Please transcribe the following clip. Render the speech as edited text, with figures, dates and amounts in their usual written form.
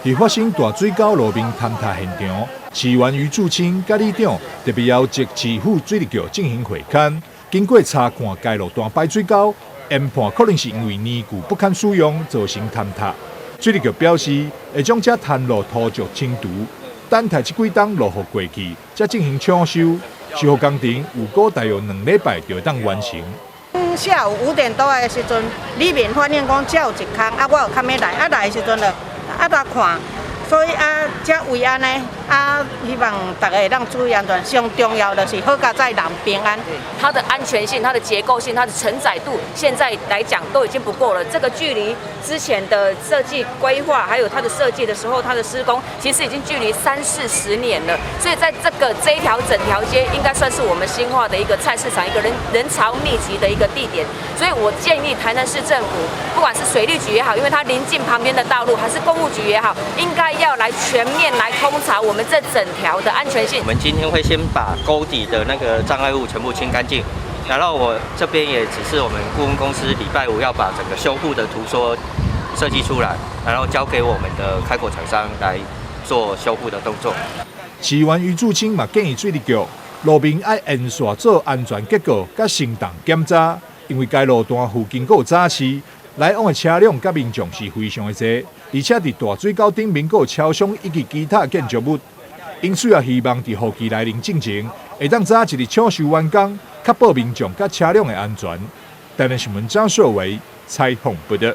佇發生大水溝路面坍塌現場，市議員余柱清佮里長特別邀集市府水利局進行會勘，經過查看該路段排水溝，研判可能是因為年久不堪使用造成坍塌。水利局表示，會將這坍路土石清除，等待這幾冬落雨過去，才進行搶修。修復工程預估大約2禮拜就會當完成。下午5點多的時陣，里民反映講這有一空，啊，我有較欲來，啊來的時陣就啊來看，所以啊，才為按呢，啊，希望大家會當注意安全。上重要就是好佳哉人平安。它的安全性、它的結構性、它的承載度，現在來講都已經不夠了。這個距離之前的設計規劃，還有它的設計的時候，它的施工其實已經距離三四十年了。所以在這一條整條街，應該算是我們新化的一個菜市場，一個人潮密集的一個地點。所以我建議台南市政府，不管是水利局也好，因為它臨近旁邊的道路，還是工務局也好，應該要來全面來通查我們這整條的安全性。我們今天會先把溝底的那個障礙物全部清乾淨，然後我這邊也指示我們顧問公司，禮拜五要把整個修復的圖說設計出來，然後交給我們的開口廠商來做修復的動作。市議員余柱清嘛建議水利局路面愛沿線做安全結構佮承重檢查，因為該路段附近閣有早市，來往的車輛佮民眾是非常的濟，而且佇大水溝頂面閣有超商以及其他建築物，因此也希望佇雨季來臨進前，會當早一日搶修完工，確保民眾佮車輛的安全。台南新聞張碩維採訪報導。